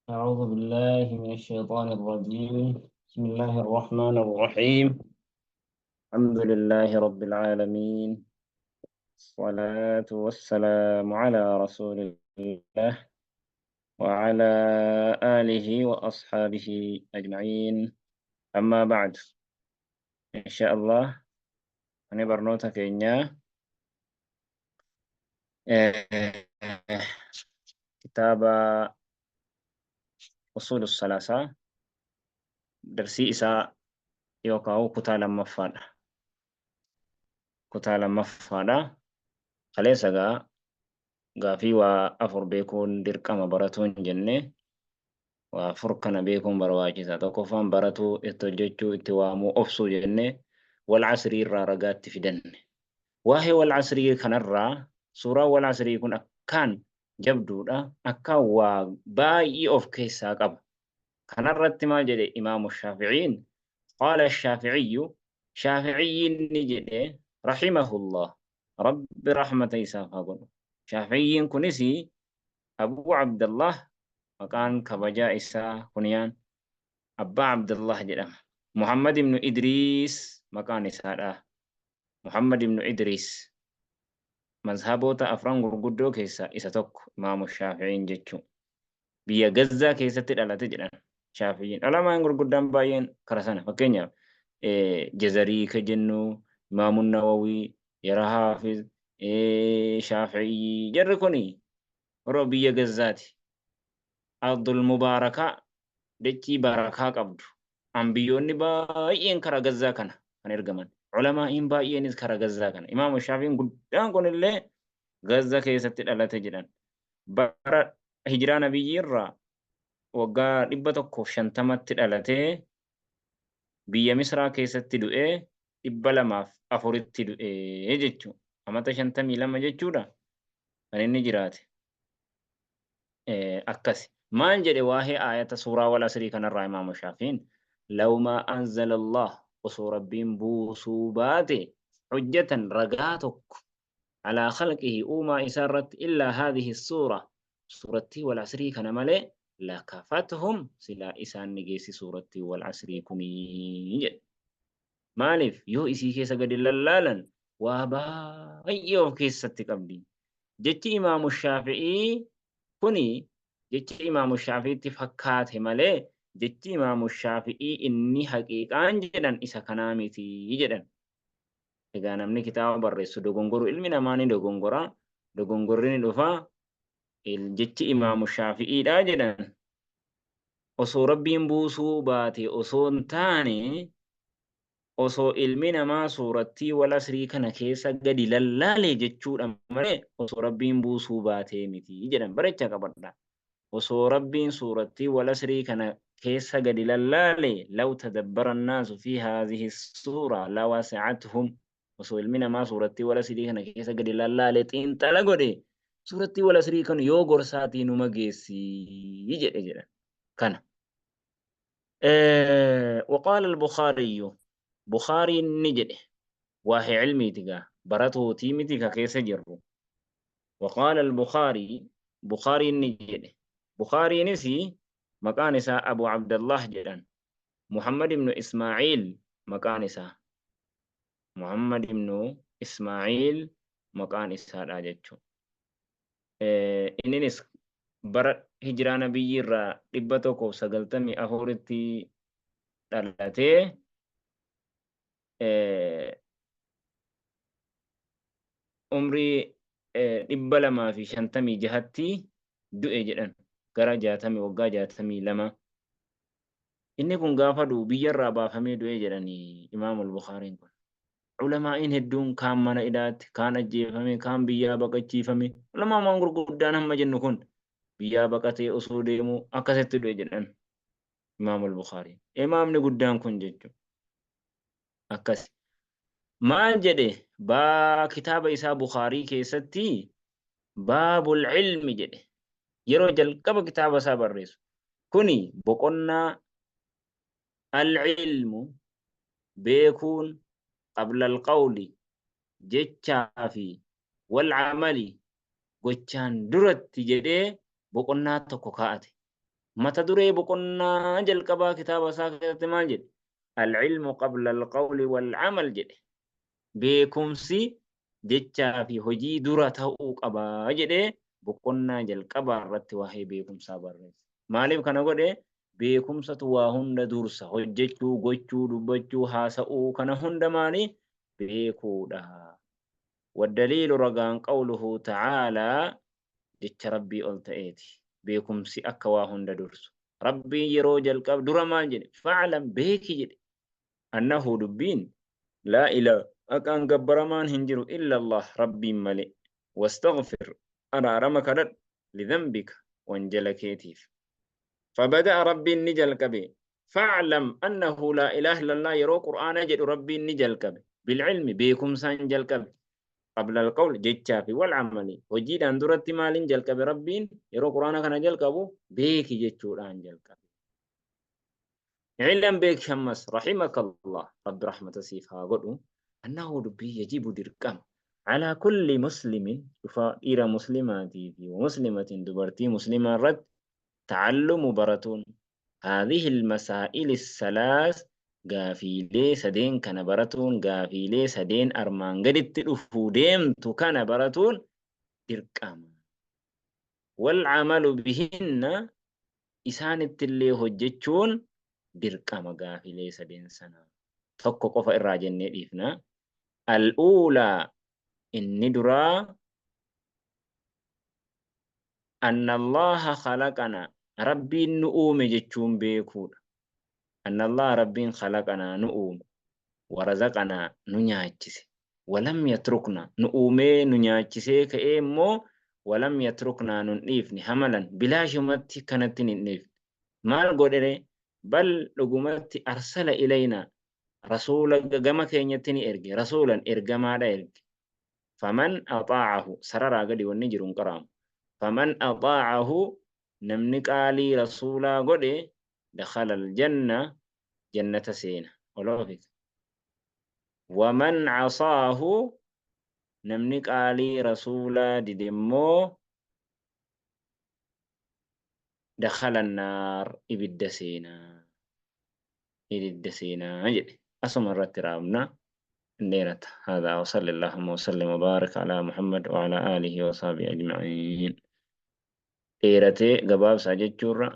أعوذ بالله من الشيطان الرجيم. بسم الله الرحمن الرحيم. الحمد لله رب العالمين، والصلاة والسلام على رسول الله وعلى آله وأصحابه أجمعين. أما بعد، إن شاء الله أنا برنوتا كينيا كتاب أصول الثلاثة درسي إساء يوكاو كتا لما kutaa lammaffaadha. Kaleessa gaa gaafii waa afur beekuun dirqama baratuun jenne, waa afur kana beekuun barbaachisa. Tokkoffaan baratuu, itti hojjechuu, itti waamuu, obsuu jenne. Wal asrii irraa ragaatti fidanne. Waa'ee wal asrii kanarraa, suuraan wal asrii kun akkaan jabduudha. Akkaan waa baay'ee of keessaa qaba. Kanarratti maal jedhe Imaamu Shaafi'iin? Qaala Shaafi'iyyu, Shaafi'iyyiin ni jedhe, rahimahullah, Rabbi rahmata isaaf haa godhu. Shaafi'iyyiin kunis Abuu Abdallah, maqaan kabajaa isaa kuniyaan Abbaa Abdallah jedhama. Muhammad ibnu Idriis maqaan isaadha. Muhammad ibnu Idriis mazhaboota afran gurguddoo keessaa isa tokko Imaamu Shaafi'iin jechuu. Biyya Gazzaa keessatti dhalate jedhan Shaafi'iin. Ulamaan gurguddaan baay'een kara sana, fakkeenyaaf Jazarii ka jennu, Imaamu Nawawii, Yara Haafiz, Shaafi'ii, jarri kuni warra biyya Gazzaati. Ardul Mubaarakaa, dachii barakaa qabdu. Ambiyyoonni baay'een kara Gazzaa kana kan ergaman. Ulamaa'iin baay'eenis kara Gazzaa kana. Imaamu Shaafi'iin guddaan kunillee Gazza keessatti dhalate jedhan. Bara hijiraa Nabiyyii irraa waggaa 150tti dhalatee, biyya Misraa keessatti du'ee, 204tti du'ee jechuudha. Amata 52 jechuudha kan inni jiraate. Akkasi. Maal jedhe waa'ee aayata suuraa wal asrii kanarraa Imaamu Shaafiin? Law maa anzala Allah, osoo Rabbiin buusuu baate, hujjatan, ragaa tokko, alaa khalqihi, uumaa isaa irratti, illaa haadhihi suura, suurattii wal asrii kana malee, lakafathum, silaa isaan ni geessi suurattii wal asrii kunii jedhe. Maaliif? Yoo isii keessa gadi lallaalan waa baay'ee of keessatti qabdi. Jechi Imaamu Shaafi'ii kuni jecha Imaamu Shaafi'iitti fakkaate malee, jechi Imaamu Shaafi'ii inni haqiiqaan jedhan isa kanaa miti jedhan. Egaa namni kitaaba barreessu dogongoru, ilmi namaa ni dogongora, dogongorri ni dhufa. Jechi Imaamu Shaafi'iidha jedhan, osoo Rabbiin buusuu baate osoo hin taane, osoo ilmi namaa suurattii wal asrii kana keessa gadi lallaale jechuudha malee, osoo Rabbiin buusuu baatee miti jedhan. Barecha qabadha. Osoo Rabbiin suurattii wal asrii kana keessa gadi lallaale, law tadabbara annaasu fi haadhihi suura lawasi'athum, osoo ilmi namaa suurattii wal asrii kana keessa gadi lallaale, xiinxala godhe, suurattii wal asrii kan yoo gorsaatii numa geessi jedhe jedhan kana. وقال البخاري، بخاري ni jedhe, waa'ee cilmiiti gaa, baratootii miti ka keessa jirru. وقال البخاري، بخاري ni jedhe. بخارينis maqaan isaa Abu Abdallah jedhan, Muhammad ibnu Ismaa'iil maqaan isaa, Muhammad ibnu Ismaa'iil maqaan isaadha jechuudha. Inninis bara hijiraa Nabiyyii irraa 194tti dhalatee, umrii 256tti du'e jedhan, gara jaatamii waggaa 62. Inni kun gaafa du'u biyyarraa baafamee du'e jedhanii Imaamul Bukhaariin kun. Ulamaa'iin hedduun kaan mana hidhaatti, kaan ajjeefame, kaan biyyaa baqachiifame. Ulamaan gurguddaan hamma jennu kun biyyaa baqatee osoo deemuu akkasitti du'e jedhan Imaamul Bukhaariin. Imaamni guddaan kun jechuudha. Akkas. Maal jedhe baa kitaaba isaa Bukhaarii keessatti? Baabul ilmi jedhe. Yeroo jalqaba kitaaba isaa barreessu. Kuni boqonnaa al-ilmu, beekuun, qabla al-qawli, jechaa fi, wal amali, gochaan duratti jedhee boqonnaa tokko kaa'ate. Mata duree boqonnaa jalqabaa kitaaba isaa keessatti maal jedhe? Al-ilmu qabla al-qawli wal-amal jedhe. Beekumsi jechaa fi hojii dura ta'uu qaba jedhee boqonnaa jalqabaa irratti waa'ee beekumsaa barreesse. Maaliif kana godhe? Beekumsatu waa hunda dursa. Hojjechuu, gochuu, dubbachuu, haasa'uu kana hunda maali? Beekuudha. Waddaliilu ragaan qawluhu ta'aalaa jecha Rabbii ol ta'eeti. Beekumsi akka waa hunda dursu. Rabbiin yeroo jalqab dura maal jedhe? Fa'alam beeki jedhe. Annahu dubbiin laa ilaa haqaan gabbaramaan hin jiru illa Allah Rabbiin malee. Wastaghfir araarama kadhadhu lidhanbika wanjala keetiif. Fabada'a Rabbiin ni jalqabe. Fa'lam annahu laa ilaaha illallah yeroo Qur'aana jedhu Rabbiin ni jalqabe. Bil'ilmi beekumsaan jalqabe. Qabla alqawl jechaa fi wal amali hojiidhaan duratti maaliin jalqabe Rabbiin yeroo Qur'aana kana jalqabu beeki jechuudhaan jalqabe. Ilam beeki ammas rahimakallah Rabbi rahmata siif haa godhu annahu dubbii yajibu dirqama alaa kulli muslimin dhufa dhiira muslimaatii fi muslimatin dubartii muslimaa irratti ta'allumu baratuun haadhihi almasaa'ili salaas gaafiilee sadeen kana baratuun gaafiilee sadeen armaan gaditti dhufuu deemtu kana baratuun dirqama. Wal amalu bihinna isaanittillee hojjechuun dirqama gaafilee sadeen sana. Tokko qofa irraa jennee dhiifna. Al-uulaa inni duraa anna Allaha khalaqana Rabbiin nu uume jechuun beekuudha. Anna Allaha Rabbiin khalaqanaa nu uume. Warazaqanaa nu nyaachise. Walam yatrukna nu uumee nu nyaachisee ka'ee immoo walam yatruknaa nun dhiifne hamalan bilaashumatti kanatti hin dhiifne. Maal godhere bal dhugumatti arsala ilayna rasuula gama keenyatti ni erge rasuulan ergamaadha erge. Faman axaa'ahu sararaa gadi wanni jiru hin qara'amu. Faman axaa'ahu namni qaalii rasuulaa godhe dakhala aljanna jannata seena. Oloofika. Waman casaahu namni qaalii rasuulaa dide immoo dakhala annaar ibidda seena. Ibidda seena jedhe. Asuma irratti raabna. Dheerata. Haadaa wasalli Allahumma wasallim wabaarik alaa Muhammad wa alaa aalihi wa sahbihi ajma'iin. Dheeratee gabaabsaa jechuurra.